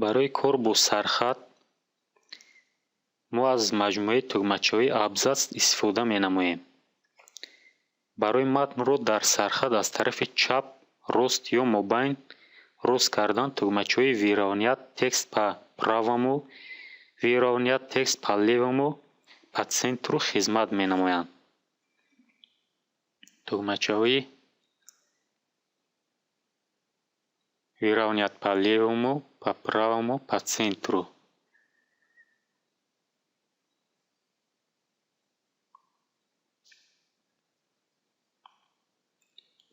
Барои кор бо сархат мо аз маҷмӯаи тугмачаҳои Абзац истифода менамоем. Барои матнро дар сархат аз тарафи чап, рост ё мобайн рост кардан тугмачаҳои Выравнять текст по правому, Выравнять текст по левому, по центру хизмат менамоянд. Тугмачаҳои Выравнять по левому, по правому, по центру.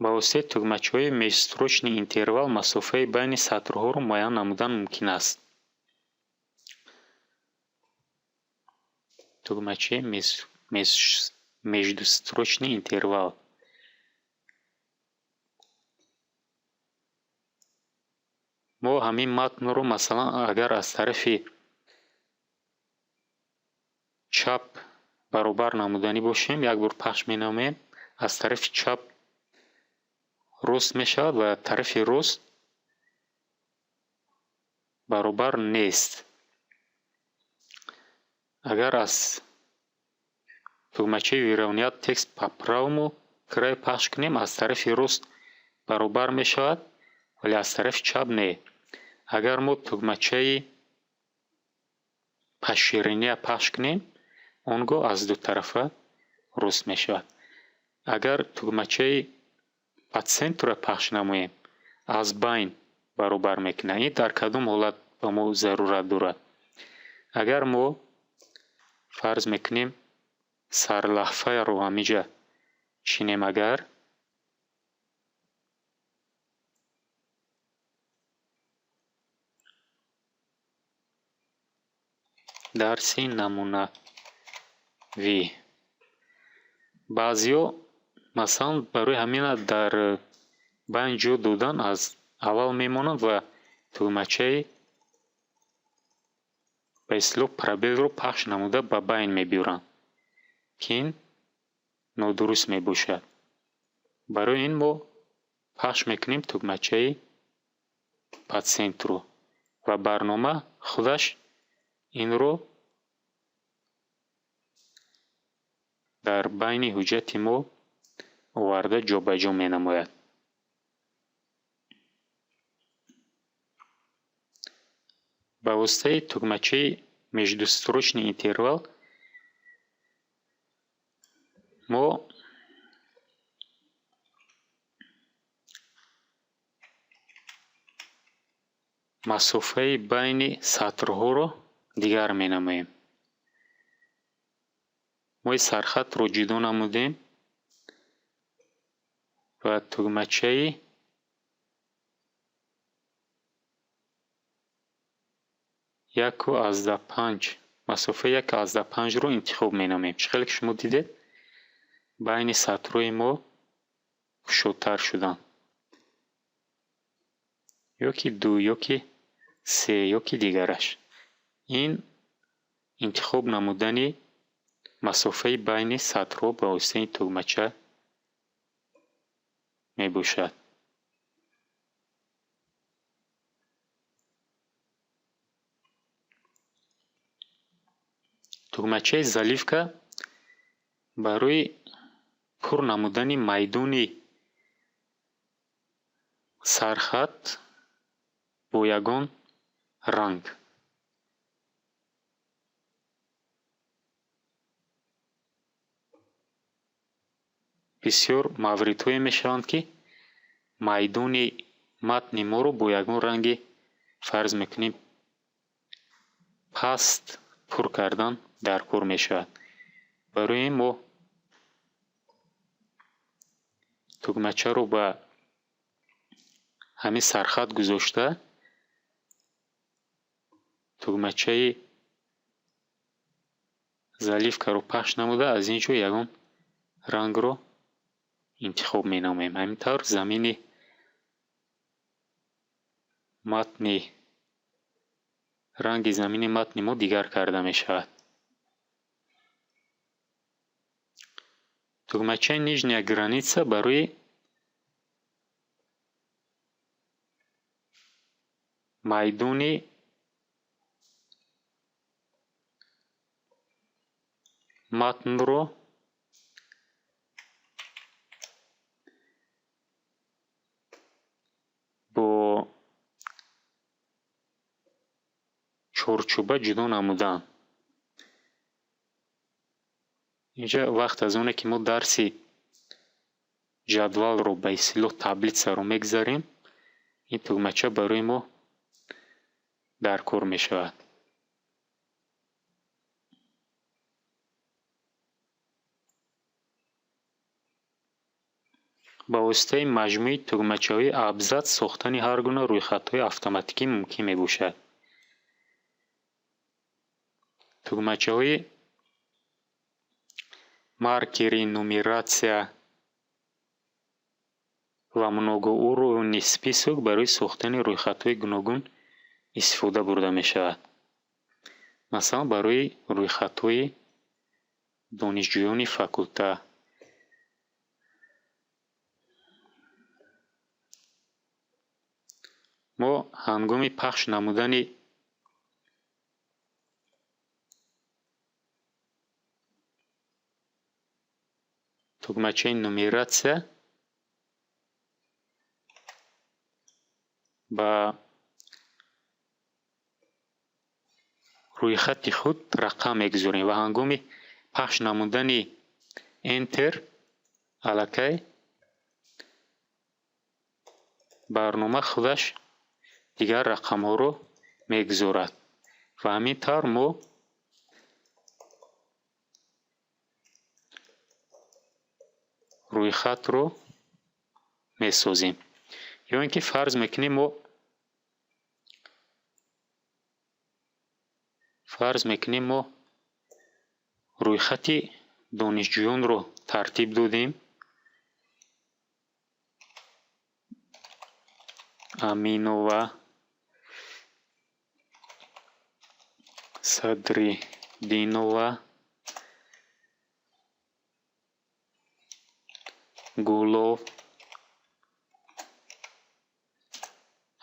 Ба воситаи тугмачаҳои межстрочный интервал масофаи байни сатрҳоро муайян намудан мумкин аст. Тугмачаи междустрочный интервал. Мо ҳамин матнро, масалан, агар аз тарафи чап баробар намуданӣ бошем, як бор пахш менамоем, аз тарафи чап рост мешавад ва тарафи рост баробар нест. Агар аз тугмачаи Выравнять текст по правому краю пахш кунем, аз тарафи рост баробар мешавад, вале аз тарафи чап не. Агар мо тугмачаи по ширине пахш кунем, он гоҳ аз ду тарафа рост мешавад. Агар тугмачаи по центру пахш намоем, аз байн баробар мекунад. Ин дар кадом ҳолат ба мо зарурат дорад? Агар мо фарз мекунем сарлаҳфаро ҳамиҷа чинем, агар дарси намунавӣ, баъзеҳо масалан барои ҳамина дар байн ҷо додан аз аввал мемонанд ва тугмачаи ба истилоҳ пробелро пахш намуда ба байн мебиёранд, ки ин нодуруст мебошад. Барои ин мо пахш мекунем тугмачаи по центру ва барнома худаш инро дар байни ҳуҷҷати мо оварда ҷобаҷо менамояд. Ба воситаи тугмачаи междустрочный интервал мо масофаи байни сатрҳоро дигар менамоем. Мо сархатро ҷудо намудем ва тугмачаи 1,5, масофаи 1,5-ро интихоб менамоем. Чӣ хеле ки шумо дидед, байни сатрҳои мо кушодтар шуданд. Ё ки 2, ё ки 3, ё ки дигараш. Ин интихоб намудани масофаи байни сатрҳо ба воситаи тугмача мебошад. Тугмачаи заливка барои пур намудани майдони сархат бо ягон ранг. Бисёр мавридҳое мешаванд, ки майдони матни моро бо ягон ранги, фарз мекунем, паст пур кардан даркор мешавад. Барои ин мо тугмачаро ба ҳамин сархат гузошта, тугмачаи заливкаро пахш намуда, аз ин ҷо ягон рангро интихоб менамоем. Ҳамин тавр замини матни ранги замини матни мо дигар карда мешавад. Тугмачаи нижняя граница барои майдони Матнро бо чорчӯба ҷудо намудан. Инҷа вақт аз оне ки мо дарси ҷадвалро, ба истилоҳ таблицаро мегузарем, ин тугмача барои мо дар кор мешавад. Ба воситаи маҷмӯи тугмачаҳои абзац сохтани ҳар гуна рӯйхатҳои автоматикӣ мумкин мебошад. Тугмачаҳои маркери, нумератсия ва многоуровневый список барои сохтани рӯйхатҳои гуногун истифода бурда мешавад. Масалан, барои рӯйхатҳои донишҷӯёни факулта. Мо ҳангоми пахш намудани тугмачаи нумератсия ба рӯйхати худ рақам мегузорем ва ҳангоми пахш намудани Enter аллакай барнома худаш дигар рақамҳоро мегузорад ва ҳамин тавр мо рӯйхатро месозем. Ё ин ки фарз мекунем мо рӯйхати донишҷӯёнро тартиб додем. Аминова, Садриддинова, Гулов.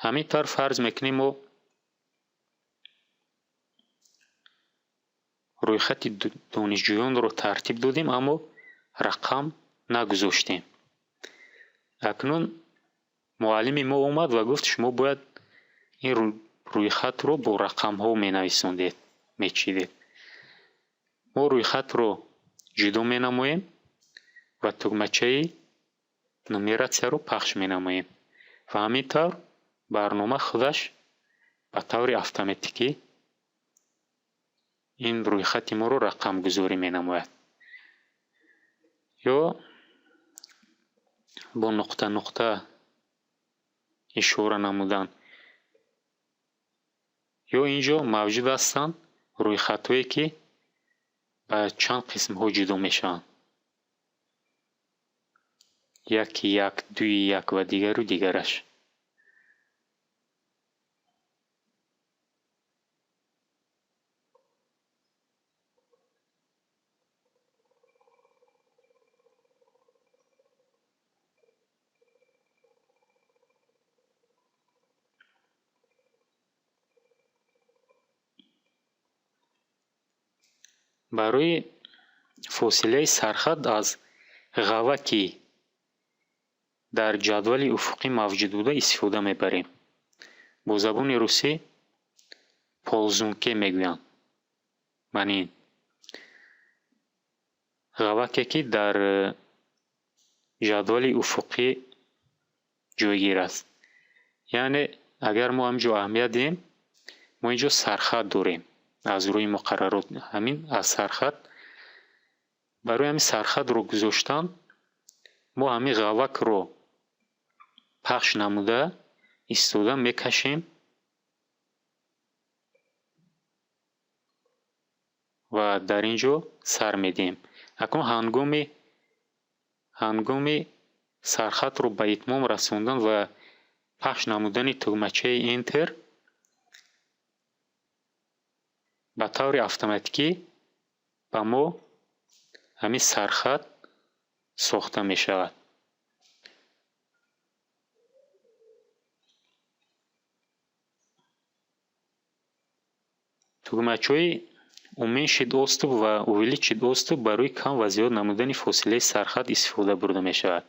Ҳамин тавр фарз мекунем мо рӯйхати донишҷӯёнро тартиб додем, аммо рақам нагузоштем. Акнун муаллими мо омад ва гуфт, шумо бояд ин рӯйхатро бо рақамҳо менависондед, мечидед. Мо рӯйхатро ҷудо менамоем ва тугмачаи нумератсияро пахш менамоем ва ҳамин тавр барнома худаш ба таври автоматикӣ ин рӯйхати моро рақамгузорӣ менамояд. Ё бо нуқта нуқта ишора намудан. Ё инҷо мавҷуд ҳастанд рӯйхатҳое ки ба чанд қисмҳо ҷудо мешаванд. Яки як, дуи як ва дигару дигараш. Барои фосилаи сархат аз ғаваки дар ҷадвали уфуқӣ мавҷуд буда истифода мебарем. Бо забони русӣ ползунке мегӯянд. Маъни ин ғаваке ки дар ҷадвали уфуқӣ ҷойгир аст. Яъне агар мо ҳаминҷо аҳамият диҳем, мо инҷо сархат дорем. Аз рӯи муқаррарот ҳамин аз сархат. Барои ҳамин сархатро гузоштан мо ҳамин ғавакро пахш намуда истода мекашем ва дар ин ҷо сар медиҳем. Акнун ҳангоми сархатро ба итмом расондан ва пахш намудани тугмачаи Enter ба таври автоматикӣ ба мо ҳамин сархат сохта мешавад. Тугмачаҳои Уменьшить отступ ва увеличить отступ барои кам ва зиёд намудани фосилаи сархат истифода бурда мешавад.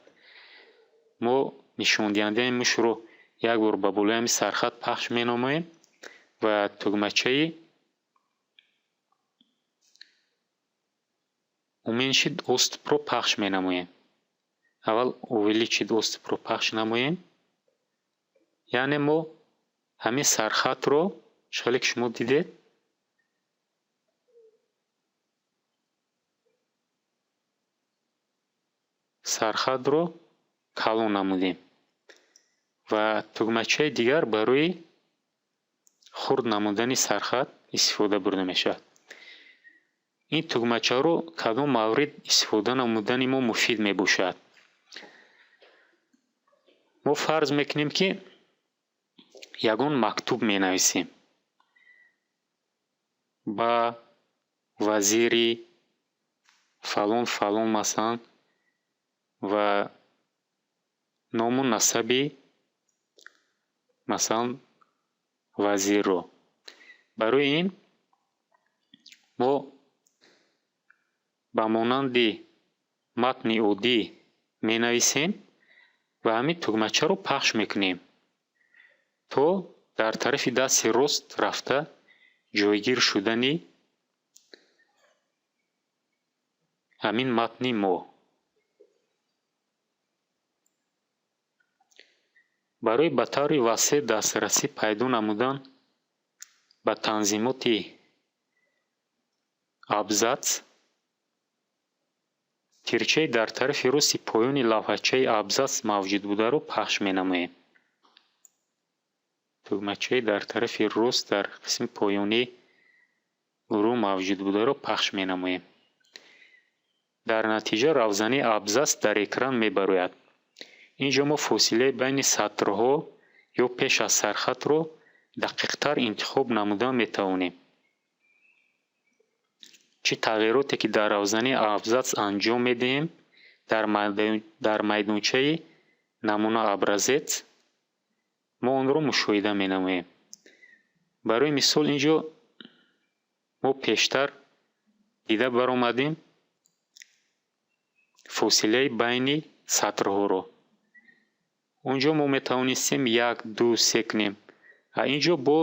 Мо нишондиҳандаи мушро як бор ба болои ҳамин сархат пахш менамоем ва тугмачаи уменьшить отступро пахш менамоем. Аввал увеличить отступро пахш намоем. Яъне мо ҳамин сархатро, чӣ ки шумо дидед, сархатро калон намудем ва тугмачаи дигар барои хурд намудани сархат истифода бурда мешавад. Ин тугмачаро кадом маврид истифода намудани мо муфид мебошад? Мо фарз мекунем, ки ягон мактуб менависем ба вазири фалон фалон, масалан, ва ному насаби, масалан, вазирро. Барои ин мо ба монанди матни оддӣ менависем ва ҳамин тугмачаро пахш мекунем, то дар тарафи дасти рост рафта ҷойгир шудани ҳамин матни мо. Барои ба таври васеъ дастрасӣ пайдо намудан ба танзимоти абзац, тирчаи дар тарафи рости поёни лавҳачаи абзац мавҷуд бударо пахш менамоем. Тугмачаи дар тарафи рост дар қисми поёнии гурӯҳ мавҷуд бударо пахш менамоем. Дар натиҷа равзании абзац дар экран мебарояд. Ин ҷо мо фосилаи байни сатрҳо ё пеш аз сархатро дақиқтар интихоб намуда метавонем. Чӣ тағйироте ки дар равзании абзац анҷом медиҳем, дар майдончаи намуна образец мо онро мушоҳида менамоем. Барои мисол, ин ҷо мо пештар дида баромадем фосилаи байни сатрҳоро. Он ҷо мо метавонистем як, ду, се кунем. А ин ҷо бо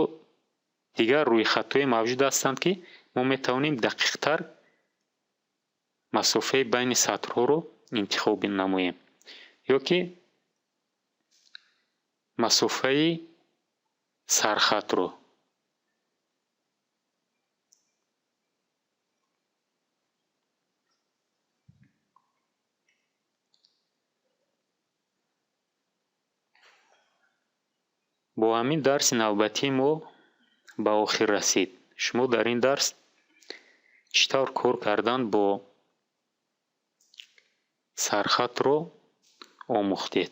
дигар рӯйхатҳое мавҷуд ҳастанд, ки мо метавонем дақиқтар масофаи байни сатрҳоро интихоб намоем ё ки масофаи сархатро. Бо ҳамин дарси навбатии мо ба охир расид. Шумо дар ин дарс чӣ тавр кор кардан бо сархатро омӯхтед.